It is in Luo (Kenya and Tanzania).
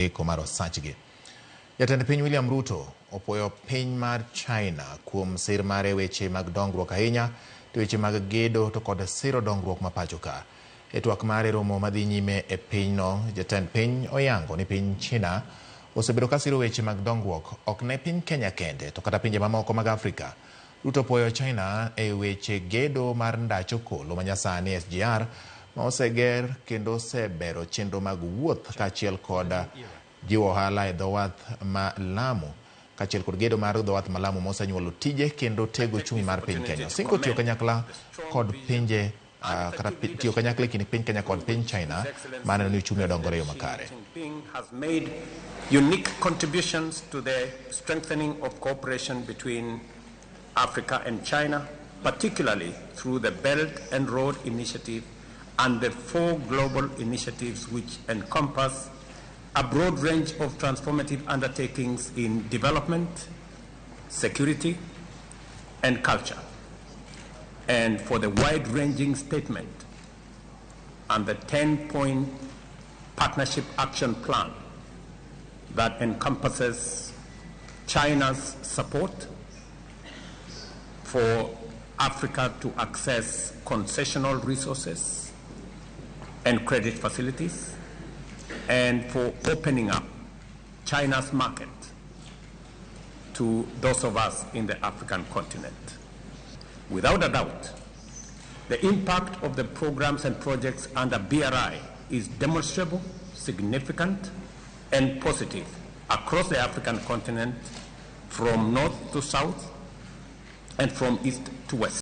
Ndiko mar osachgi. Jatend piny William Ruto opuoyo piny mar China kuom sir mare weche mag dongruok ahinya to weche mag gedo to kod siro dongruok ma pacho ka. E twak mare romo madhi nyime e pinyno, jatend piny oyango ni piny China osebedo ka siro weche mag dongruok ok ne piny Kenya kende to kata pinje mamoko mag Afrika. Ruto opuoyo China e weche gedo mar ndach okolo manyasani SGR ma oseger kendo osebero chenro mag wuoth kaachiel kod jiwo ohala e dho wath ma Lamu kaachiel kod gedo mar dho wath ma Lamu mosenyuolo tije kendo tego uchumi mar piny Kenya. Osingo tiyo kanyakla kod pinje kata tiyo kanyakla e kind piny Kenya kod piny China mar neno ni uchumi odongore e yo makare. Has made unique contributions to the strengthening of cooperation between Africa and China, particularly through the Belt and Road Initiative and the four global initiatives, which encompass a broad range of transformative undertakings in development, security, and culture, and for the wide-ranging statement and the 10-point partnership action plan that encompasses China's support for Africa to access concessional resources and credit facilities, and for opening up China's market to those of us in the African continent. Without a doubt, the impact of the programs and projects under BRI is demonstrable, significant, and positive across the African continent, from north to south and from east to west.